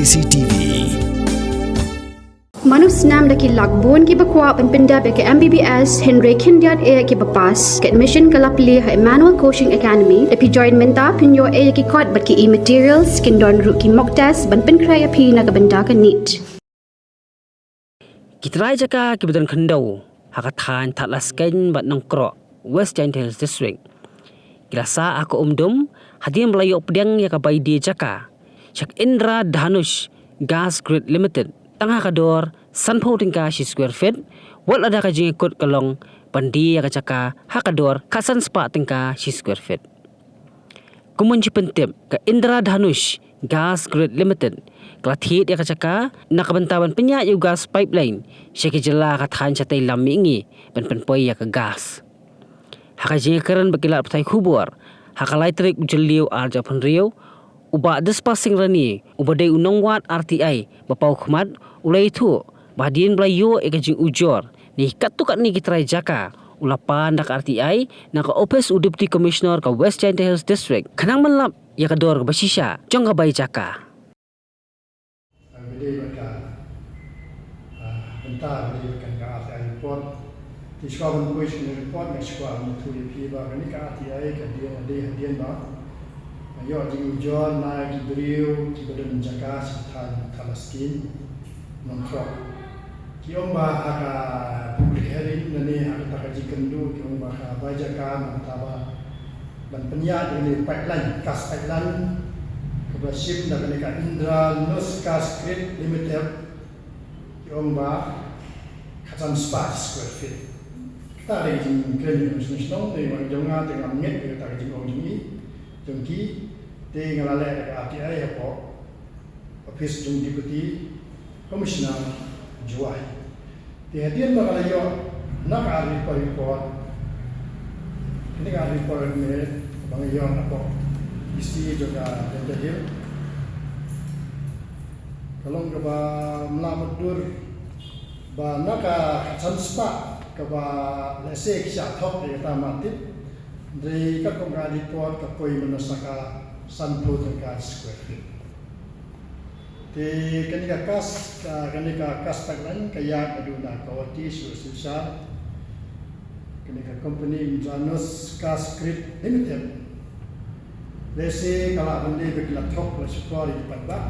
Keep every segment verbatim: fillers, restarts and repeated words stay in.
C T V. Mano snam da ki lak bun kiba kwah ban pyndep ïa ka M B B S hynrei khyndiat ïa kiba pass. Ka admission ka la plie ha Emmanuel Coaching Academy. Da phi join mynta phin ïoh ïa ki kot bad ki e-materials, kin don ruh ki mock test ban pynkhreh ïa phi na ka bynta ka NEET. Ki trai jaka kiba don khyndew ha ka thaiñ Thadlaskein bad Nongkroh, West Jaintia Hills District, ki la sah ha ka umdum hadien ba la ïoh pdiang ïa ka bai die jaka sha ka Indradhanush Gas Grid Limited tang ha ka dor sanphew tyngka shi square feet, wat lada ka jingïakut ka long ban die ïa ka jaka ha ka dor khatsan spah tyngka shi square feet. Kum ban shu pyntip, ka Indradhanush Gas Grid Limited ka la thied ïa ka jaka na ka bynta ban pynïaid ïa u gas pipeline sha ki jylla ka thaiñ shatei lam mihngi ban pynpoi ïa ka gas. Ha ka jingïakren bad ki lad pathai khubor ha ka lai tarik u Jylliew ar hajar arphew hynriew, u Bah Dispasing Rani, uba dei u nongwad R T I ba paw khmat, u la ïathuh ba hadien ba la ïoh ïa ka jingujor na katto katne ki trai jaka, u la pan da ka R T I na ka ophis u Deputy Commissioner ka West Jaintia Hills District khnang ban lap ïa ka dor kaba shisha jong ka bai jaka. Bad ka, ah, bynta bad ka, ka R T I report. Te shuwa ban poi sha ka report, nga shuwa ban ïathuh ïa phi ba kane ka R T I ka dei, ka dei hadien ba nga ïoh jingujor na ki briew kiba don jaka sha thaiñ Thadlaskein, Nongkroh. Ki ong ba ha ka public hearing lane ha kata ka jingkynduh ki ong ba ka bai jaka mynta ba ban pynïaid ïa kane pipeline, gas pipeline, kaba shim da kane ka Indradhanush Gas Grid Limited, ki ong ba khatsan spah square feet. Kata ka dei ka jingkren jong shnong shnong, te nga jong nga te ngam ngeit ïa kata ka jingong jong i, jong ki, te nga la leh da ka R T I hapoh ophis jong Deputy Commissioner Jowai. Te hadien ba nga la ïoh na ka report, report. Kane ka report ne ba nga ïoh na ka D C jong ka Jaintia Hills. Ka long kaba mla mutdur ba na ka khatsan spah kaba lehse ki shah thok ïa kata ma tip. Hynrei katkum ka report ka poi mynno sa ka sanphew tyngka square feet. Te kane ka gas, ka, kane ka gas pipeline ka ïaid naduh na Guwahati sha Silchar. Kane ka company Indradhanush Gas Grid Limited. Lehse ka lah ban dei ba ki la thok la shukor ïa ki paidbah.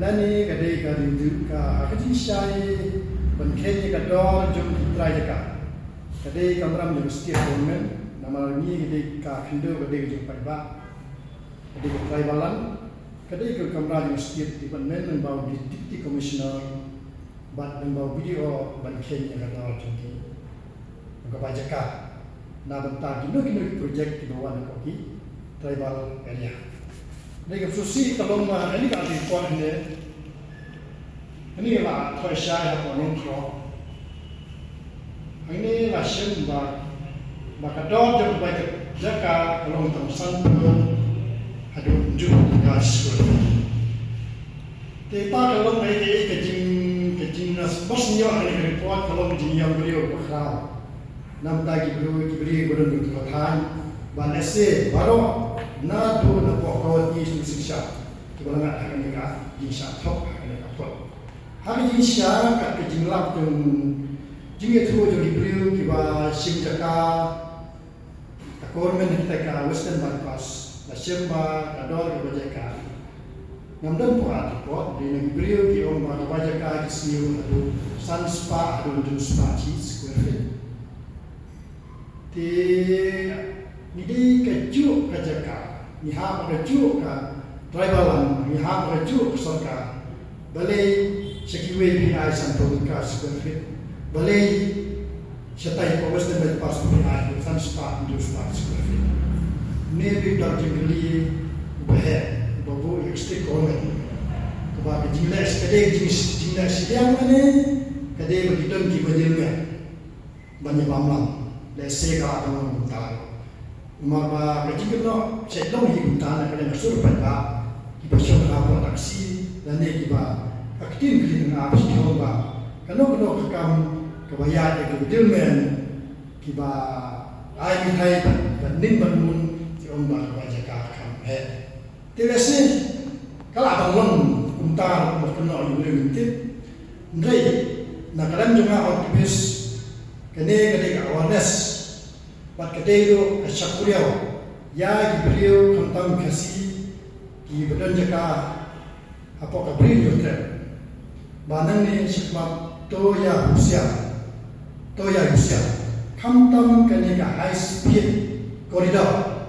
Lane ka dei ka ri ka, ka jingshai ban kheiñ ïa ka dor jong ki trai jaka. Ka dei ka kamram jong state government, namar ngi ka dei ka khyndew ka dei ka jong paidbah. Ka dei ka tribal land, ka dei ka kamram jong state department, lyngba u Deputy Commissioner bad lyngba u B D O ban kheiñ ïa ka dor jong ki, jong ka bai jaka. Na bynta kino kino ki project kiba wan hapoh ki tribal area. Dei ka shisha ka long ma kane ka report ne. Kane la thoh shai hapoh Nongkroh. Hangne la shem ba, ba ka dor jong ka bai jaka ka long tang sanphew haduh hynriew tyngka square. Te ba ka long ei ei ka jing, ka jingïasnoh ïa kane ka report ka long ka jingïam briew bakhraw. Namar ki briew, ki briew ba don ha ka thaiñ ba lehse baroh naduh napoh Guwahati sha Silchar kiba la ngat ha kane ka jingshah thok ha kane ka pud. Ha ka jingshah kat ka jinglap jong, jingïathuh jong ki briew kiba shim jaka, ka government ha kita ka Western Bypass la shem ba ka dor kaba jaka. Ngam don pura report, dei na ki briew ki ong ba kaba jaka ki siew haduh san spah haduh hynriew spah shi square feet. Te ngi dei kajuh ka jaka, ngi hap kajuh ka tribal land, ngi hap kajuh ka sorkar. Balei sha kiwei phi ai sanphew tyngka square feet, balei shatai hapoh Western Bypass phi ai san spah hynriew spah square feet? Ne phi dang jingkylli uba heh, uba buh ïa ka state government. Kaba ka jingleh, ka dei ka jing, jingleh shiliang ne ka dei ba ki don kiba jilmet ban ïa bam lang, lehse ka la tang kumta. Namar ba ka jingkynnoh sha long hi kumta na ka liang ka sur paidbah kiba shong ha pud taxi lane kiba, ka ktien ka jingkynnoh ba shong ba kano kano ka kam kaba ïaid da kiba jilmet, kiba ai mithai bad, bad ning bad mun, ki ong ba kaba jaka kam heh. Te lehse ka la ban long kumta. Ar kumba kynnoh ïa u William Ngyntit. Hynrei na ka liang jong nga activist, kane ka dei ka awareness bad ka dei ruh ka shakriaw ïa ki briew khamtam Khasi kiba don jaka hapoh ka Bri Hynñiewtrep. Ba nangne shakhmat to ïa husiar, to ïa husiar. Khamtam kane ka high speed corridor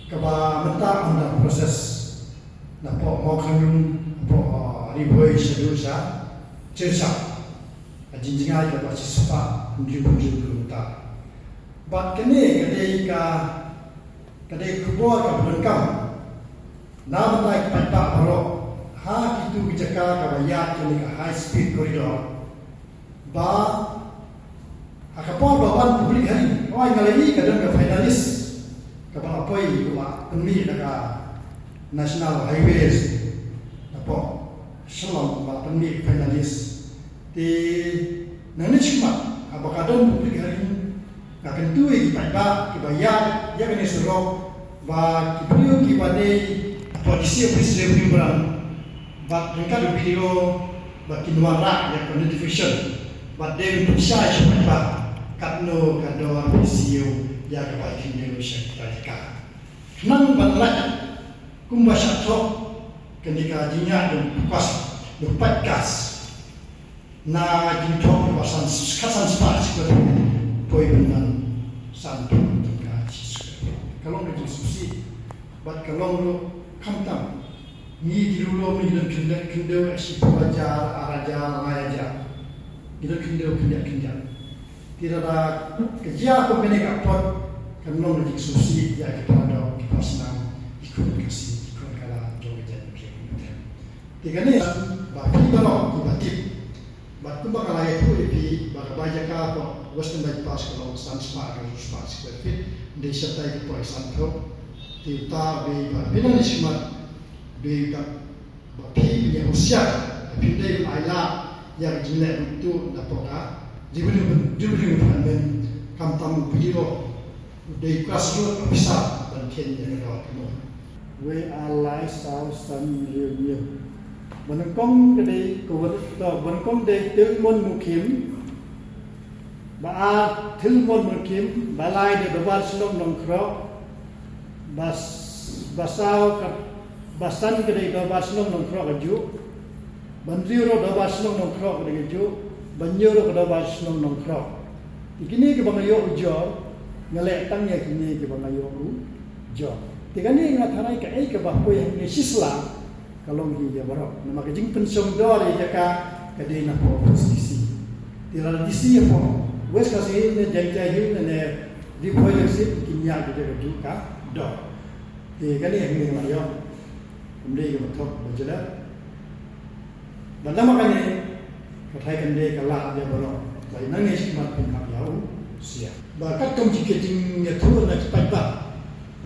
kaba mynta under process napoh Mawkhanjung, napoh, uh, Ri Bhoi shaduh sha Jyrshah. Ka jingjngai kaba shispah hynriew hynriew kilometer. Bad kane ka dei ka, ka dei ka khubor kaba donkam na bynta ki paidbah baroh ha kito ki jaka kaba ïaid kane ka high speed corridor. Ba ha ka por ba wan public hearing, oi, nga la ïohi ka don ka finalist kaba la poi, kaba la pynmih da ka National Highways napoh Shillong, ba la pynmih finalist. Te nangne shakhmat haba ka don public hearing, nga kyntu ïa ki paidbah kiba ïaid ïa kane surok, ba ki briew kiba dei hapoh D C office Revenue Branch bad ryngkat u B D O, ba kin wanrah ïa ka notification, bad dei ban pynshai sha paidbah katno ka dor ba siew ïa kaba khyndew sha kita jaka. Khnang ban lait kumba shah thoh kane ka jingïaid jong u Kas, u Paid Kas. Na jingthoh ba san, khatsan spah shi square feet, poi ban san phew tyngka shi square feet. Ka long ka jingsngewsih bad ka long ruh khamtam. Ngi ki riewlum ngi don khyndiat khyndew, shi phew hajar, ar hajar, lai hajar. Ngi don khyndew khyndiat khyndiat. Te lada ka jia kum kane ka apot, kan long ka jingsngewsih ïa ki para doh, ki para snam, ki khun Khasi, ki khun Khara jong ka jaitbynriew. Te kane ba phi baroh kiba tip. Bad kumba nga la ïathuh ïa phi ba ka bai jaka hapoh Western Bypass ka long san spah hynriew spah square feet, hynrei shatai ka poi san phew. Te uta ba phi nang ïa shimat ba ba phi phin ïa husiar, ba phin dei ban ailad ïa ka jingleh bynta napoh ka Revenue, Revenue Department, khamtam u B D O. Dei grassroot officer ban kheiñ ïa ka dor kano. Wei ar lai saw san hynriew hynñiew. Ba nyngkong ka dei ka wad to, ba nyngkong dei Thilmon Mukim. Ba ar Thilmon Mukim, ba lai dei Dorbar Shnong Nongkhrok. Ba s-, ba saw ka, ba san ka dei Dorbar Shnong Nongkhrok kajuh. Ba hynriew ruh Dorbar Shnong Nongkhrok ka dei kajuh, ba hynñiew ruh ka Dorbar Shnong Nongkhrok. Te kine kiba nga ïoh ujor, nga leh tang ïa kine kiba nga ïoh ujor. Te kane nga tharai kaei kaba poi hangne shisla, ka long hi ïa baroh. Namar ka jingpynshong dor ïa jaka ka dei na pdeng D C. Te lada D C hapoh West Khasi Hills ne Jaintia Hills ne, ne Ri Bhoi Lake District kin ïa ka jaka ju ka dor. Te kane hangne nga ïoh. Ym dei kaba thok ba jylla. Bad namar kane, ka thai kan dei ka lad ïa baroh. Ba nangne shi khmat phin hap ïa u siat. Ba katkum ki jingïathuh na ki paidbah,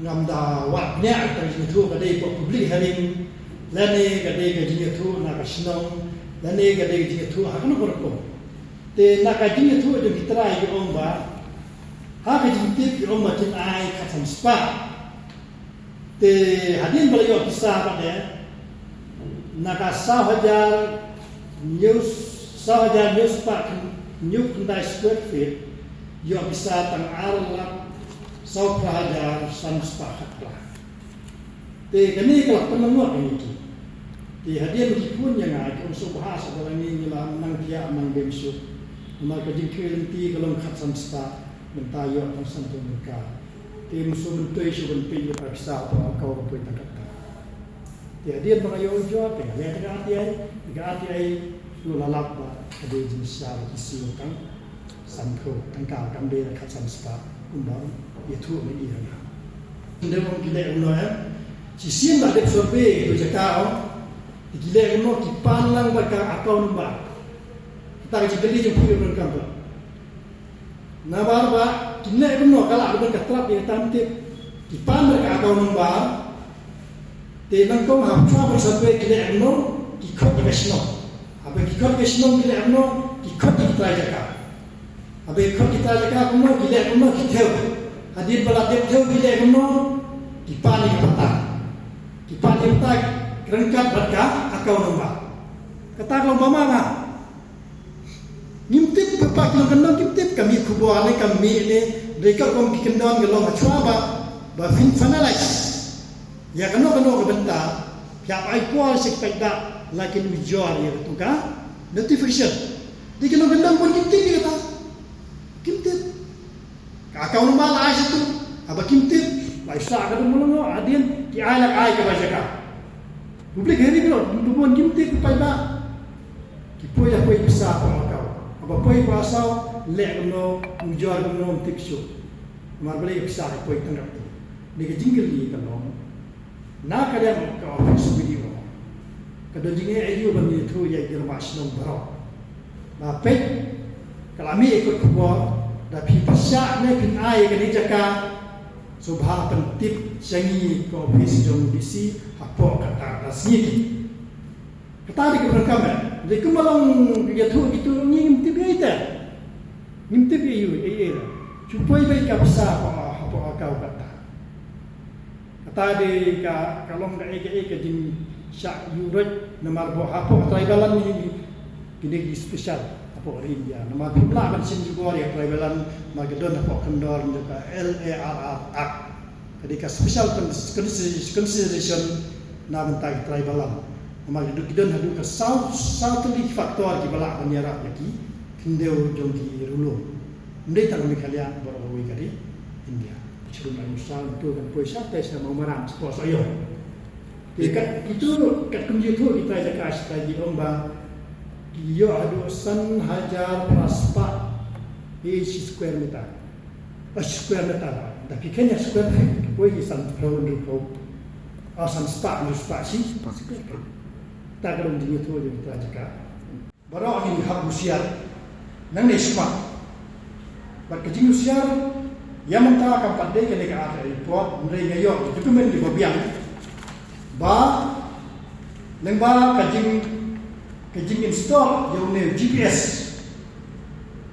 ngam da wad bniah ka jingïathuh ka dei ka public hearing, lane ka dei ka jingïathuh na ka shnong, lane ka dei ka jingïathuh ha kano ka rukom. Te na ka jingïathuh jong ki trai ki ong ba, ha ka jingtip ki ong ba kin ai khatsan spah. Te hadien ba la ïoh pisa pat de, na ka saw hajar hynñiew, saw hajar hynñiew spah hynñiew khyndai square feet, ïoh pisa tang ar lak saw phra hajar san spah khatphra. Te kane ka la pynlong ngot ïa ngi. Te hadien ba ki phone ïa nga, ki ong sngewbha sha ba la ngi ngi la nang thiah nang bym shuh. Namar ka jingkhih lynti ka long khatsan spah, mynta ïoh tang san tyngka. Te mynshuwa myntoi shuh ban peit ïa ka pisa hapoh account ka poi tang katta. Te hadien ba nga ïoh ujor te nga leh tang ka R T I, te ka R T I ruh la lap ba ka dei jingshisha ba ki siew tang san phew tyngka, kam dei khatsan spah kumba ïathuh ma i ha nga. Ynda ong ki leh kumno em, shisien la dep survey ïa ka jaka ong, te ki leh kumno, ki pan lang bad ka account number. Kata ka jingkylli jong phi ruh donkam ba Namar ba kin leh kumno, ka lah ban ka trap ïa ka tam tip. Ki pan da ka account number. Te nyngkong haba shu survey ki leh kumno, ki khot ïa ka shnong. Haba ki khot ïa ka shnong ki leh kumno, ki khot ïa ki trai jaka. Haba ki khot ïa ki trai jaka kumno, ki leh kumno, ki thew. Hadien ba la dep thew ki leh kumno, ki pan ïa ka patta. Ki pan ïa ka patta, ryngkat bad ka account number. Kata ka long ba ma ba ngim tip, ka pa ki nongkyndong kim tip, ka mih khubor ne ka mih ne, dei ka kum ki kyndon ka long hachwa ba ba fin finalize ïa kano kano ka bynta, phi hap ai por sha ki paidbah la kin ujor ïa katu ka notification. Dei ki nongkyndong bun kim tip ïa kata. Kim tip. Ka account number la ai sha tu, haba kim tip, la ai sha ka dum long hadien ki ai la ai kaba jaka. Public hearing lo, bun bun kim tip ki paidbah. Ki poi ïa poi pisa pa account. Haba poi pa saw, leh kumno, ujor kumno, ym tip shuh. Namar balei ka pisa ka poi tang kata. Dei ka jingkylli ka long. Na ka liang ka office B D O ka don jingeh aïu ban ïathuh ïa ki rangbah shnong baroh. Ba peit ka la mih ïa ka khubor, da phi pyrshah ne phin ai ïa kane jaka, sngewbha pyntip sha ngi ka office jong D C hapoh kata ka sngi. Kata dei ka pyrkhat eh. Dei kumba long ïathuh kitu, ngi ngim tip ïa ita. Ngim tip ïa u, ïa ïa. Shu poi beit ka pisa hapoh hapoh account kata. Kata dei ka, ka long kaei kaei ka jingshah ïuhroit namar ba hapoh tribal land ngi, ngi, kine ki special hapoh ri India. Namar phim lah ban shim jubor ïa tribal land namar ka don hapoh kyndor jong ka L A R R Act. Ka dei ka special cons-, consider-, consideration na bynta ki tribal land. Namar ki don, ki don haduh ka saw, saw tylli ki factor kiba lah ban ïarap ïa ki khyndew jong ki Rulung. Ym dei tang ka Meghalaya, baroh kawei ka ri India. Shu ma ïa u sa, to kan poi sha te sha Mawmaram, sha Port Sohiong. Te kat kitu, kat kum jitu kita jaka sha ki ong ba ki ïoh haduh san hajar phra spah shi square meter. Ba shi square meter. Da phi khein ïa square feet, poi ki san phew hynriew phew. Ah, san spah hynriew spah shi. Ta ka long jingïathuh jong kita jaka. Baroh ngin hap husiar. Nangne smat. Bad ka jinghusiar, ïa mynta kam pat dei kane ka art report, hynrei nga ïoh document kiba biang. Ba lyngba ka jing, ka jing install ïa une u G P S.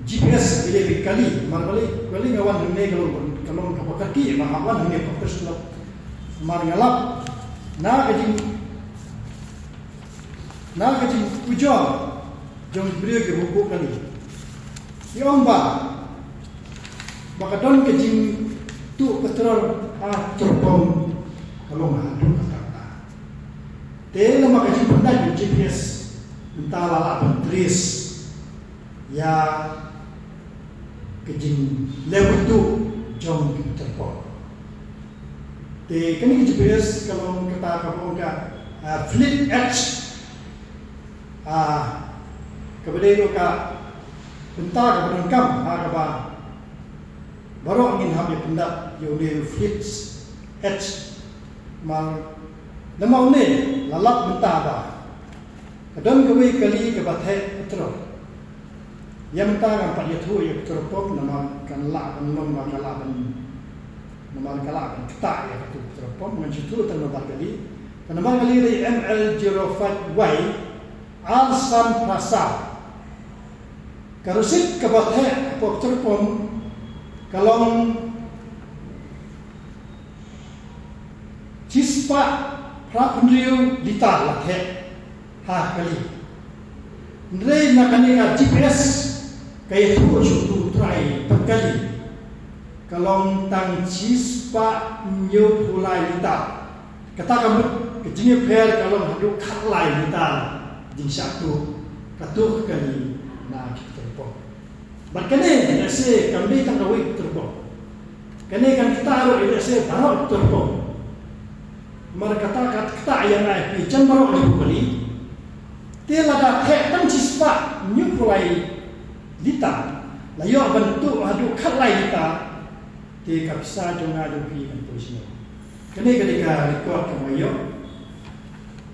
G P S ïa ki kali, namar balei, kali nga wan hangne ka long, ka long kaba kyrkieh, ba nga wan hangne professional. Namar nga lap na ka jing, na ka jingujor jong ki briew kiba buh kali. Ki ong ba, ba ka don ka jingtuh petrol ha petrol pump ka long haduh katta. Te namar ka jingpyndait jong G P S, mynta la lah ban trace ïa ka jingleh withuh jong ki petrol pump. Te kane ka G P S ka long kata kaba ong ka, ah, Fleet Edge. Ah, kaba dei ruh ka bynta kaba donkam, ha kaba baroh ngin hap ïa pyndap ïa une u Fleet Edge. Namar, namar une la lap mynta ba ka don kawei kali kaba theh petrol. Ïa mynta ngam pat ïathuh ïa ka petrol pump namar kan lah ban long ba ka lah ban, namar ka lah ban ktah ïa katu ka petrol pump, ngan shu ïathuh tang nambar kali. Ka nambar kali dei M L zero five Y ar san phra saw. Ka rusit kaba theh hapoh ka petrol pump ka long shispah phra phew hynriew litar la theh ha kali. Hynrei na kane ka G P S ka ïathuh sha utu u trai peit kali ka long tang shispah hynñiew phew lai litar. Kata ka mut ka jingïapher ka long haduh khatlai litar jingshah tuh, ka tuh kali na ki petrol pump. Bad kane lehse kam dei tang kawei ka petrol pump. Kane kan ktah ruh lehse baroh ki petrol pump. Namar kata ka ktah ïa nga ïa phi jan baroh ki kali. Te lada theh tang shispah hynñiew phew lai litar, la ïoh ban tuh haduh khatlai litar, te ka pisa jong nga jong phi kan poi shano? Kane ka dei ka record kaba nga ïoh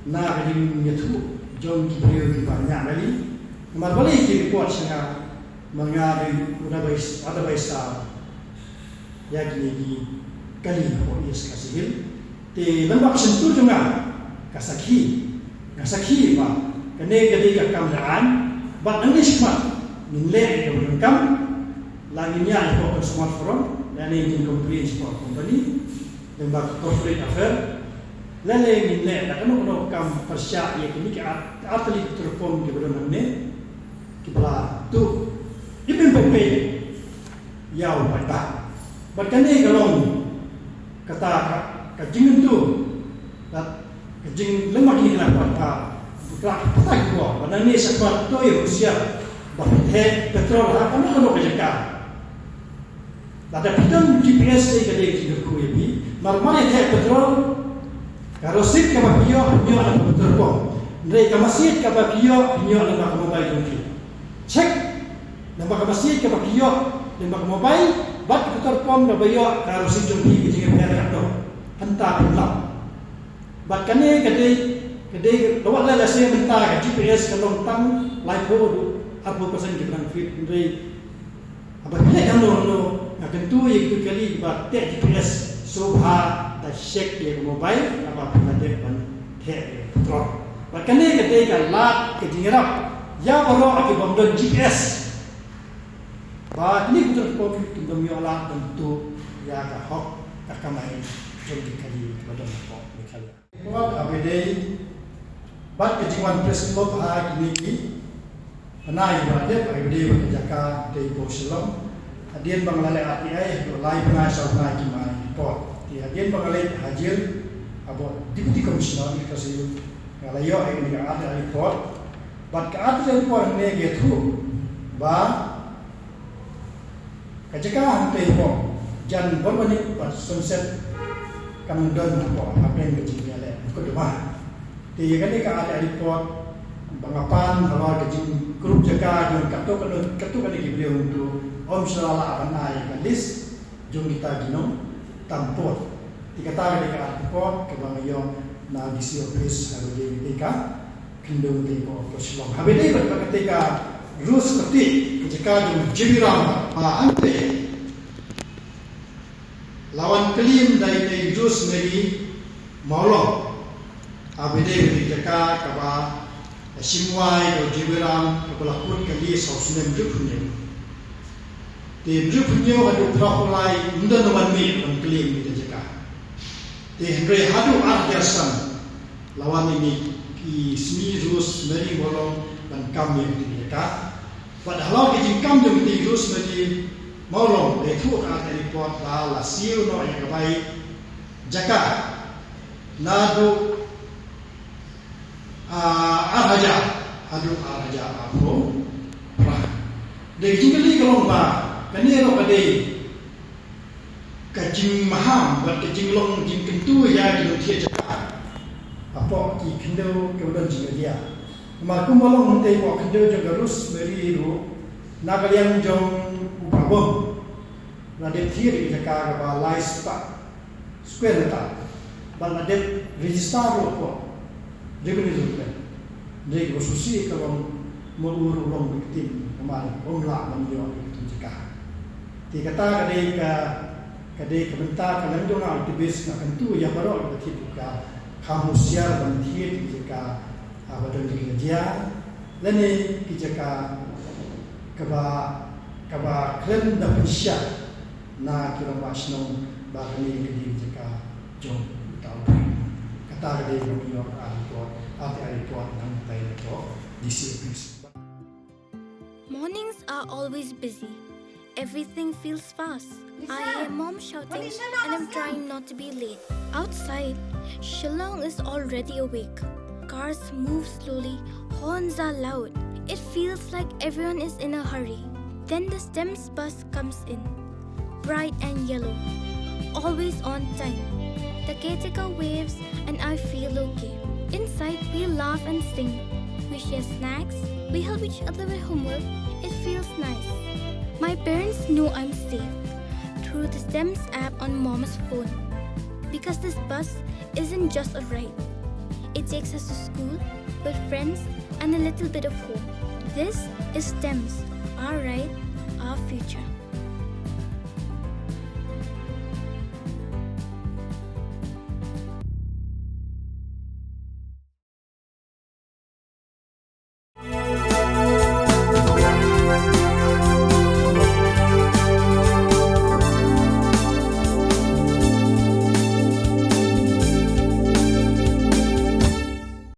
na ka jingïathuh jong ki briew kiba ñiah kali. Namar balei ki report sha nga, ma nga dei u advice, adviser ïa kine ki kali hapoh East Khasi Hills. Te lyngba ka shyntur jong nga, ka sakhi, nga sakhi ba kane ka dei ka kam da aiñ, bad nangne shakhmat ngin leh ïa kaba donkam, la ngin ïaid hapoh Consumer Forum lane ngin complain shapoh company lyngba ka Corporate Affair. Leh leh ngin leh da kano kano ka kam pyrshah ïa kine ki ar, artylli ki petrol pump kiba don hangne, kiba la tuh im im peit peit ïa u paidbah. Bad kane ka long kata ka, ka jingkyntu, bad ka jinglyngba kine ki la paidbah, ka la paidbah ki bor. Bad nangne shakhmat to ïa husiar ba phi theh petrol ha kano kano ka jaka. Lada phi don G P S te ka dei ka jingkyrkhu ïa phi. Namar ma ïa theh petrol, ka receipt kaba phi ïoh, phi ïoh lyngba ka petrol pump. Hynrei ka message kaba phi ïoh, phi ïoh lyngba ka mobile jong phi. Check lyngba ka message kaba phi ïoh lyngba ka mobile bad ka petrol pump kaba ïoh ka receipt jong phi, ka jingïapher katto. Hangta phin lap. Bad kane ka dei, ka dei, ka wat la lehse mynta ka G P S ka long tang laiphew haduh arphew percent kiba dang fit, hynrei haba phi leh kano kano, nga kyntu ïa kito ki kali kiba teh G P S, sngewbha da check ïa ka mobile haba phi la dep ban theh ïa ka petrol. Bad kane ka dei ka lad ka jingïarap ïa baroh ki bym don G P S, ba kine ki petrol pump kim dum ïoh lad ban tuh ïa ka hok ka kamai jong ki kali kiba don hapoh Meghalaya. Wat haba ïadei bad ka jingwan press club ha kine ki bnai ba la dep, haba ïadei bad ka jaka Dei Bou Shillong. Hadien ba nga la leit R T I haduh lai bnai saw bnai kim ai report. Te hadien ba nga leit hajir, haba Deputy Commissioner East Khasi Hills, nga la ïoh ïa kane ka R T I report. Bad ka R T I report hangne ka ïathuh ba ka jaka hangtei hapoh Jan Bormanik bad Sunset kan don hapoh hapdeng ka jingïaleh mukotduma. Te ïa kane ka R T I report ba nga pan halor ka jingkurup jaka jong katto katne, katto katne ki briew hangto, ym shym la lah ban ai ka list jong kita ki nongtam vote. Te kata ka dei ka R T I report kaba nga ïoh na D C office haba ïadei bad ka khyndew Dei Bou Shillong. Haba ïadei bad kata ka Rose Kyrtih, ka jaka jong J B Ram, ha, hangtei la wan claim da i Rosemary Mawlong. Haba ïadei bad ka jaka kaba la shim wai da u J B Ram, kaba la kut ka list ha u snem hynriewphew hynñiew. Te hynriewphew hynñiew haduh phra phew lai ym don uwei ban claim ïa kata ka jaka. Te hynrei haduh ar hajar san la wan ïa i Snieh Rosemary Mawlong ban kam ïa kata ka jaka. Bad halor ka jingkam jong i Rosemary Mawlong, la ïathuh ha ka R T I report ba la siew noh ïa ka bai jaka naduh, ah, ar hajar haduh ar hajar arphew phra. Te ka jingkylli ka long ba kane ruh ka dei ka jingmaham bad ka jinglong jingkyntu ïa ki nongthied jaka hapoh ki khyndew kiba don jingïadia. Namar kumba long hangtei hapoh khyndew jong ka Rosemary ruh, na ka liang jong u Bah Bom, la dep thied ïa ka jaka kaba lai spah square meter. Bad la dep register ruh hapoh Revenue Department. Hynrei kaba sngewsih ka long ma u ruh u long victim namar um lah ban ïoh ïa kata ka jaka. Te kata ka dei ka, ka dei ka bynta ka long jong nga u activist, nga kyntu ïa baroh kiba thied jaka, kham husiar ban thied ki jaka, ah, ba don jingïadia lane ki jaka kaba, kaba khlem da pynshai na ki rangbah shnong ba kane ka dei ka jaka jong uta u briew. Kata ka dei kaba ngi ïoh ka report, ka report na ka bynta ka D C office. Mornings are always busy. Everything feels fast. I hear mom shouting and I'm trying not to be late. Outside, Shillong is already awake. Cars move slowly, horns are loud. It feels like everyone is in a hurry. Then the STEMS bus comes in, bright and yellow, always on time. The caretaker waves and I feel okay. Inside, we laugh and sing. We share snacks. We help each other with homework. It feels nice. My parents know I'm safe through the STEMS app on mom's phone. Because this bus isn't just a ride, it takes us to school, with friends, and a little bit of home. This is STEMS, our ride, our future.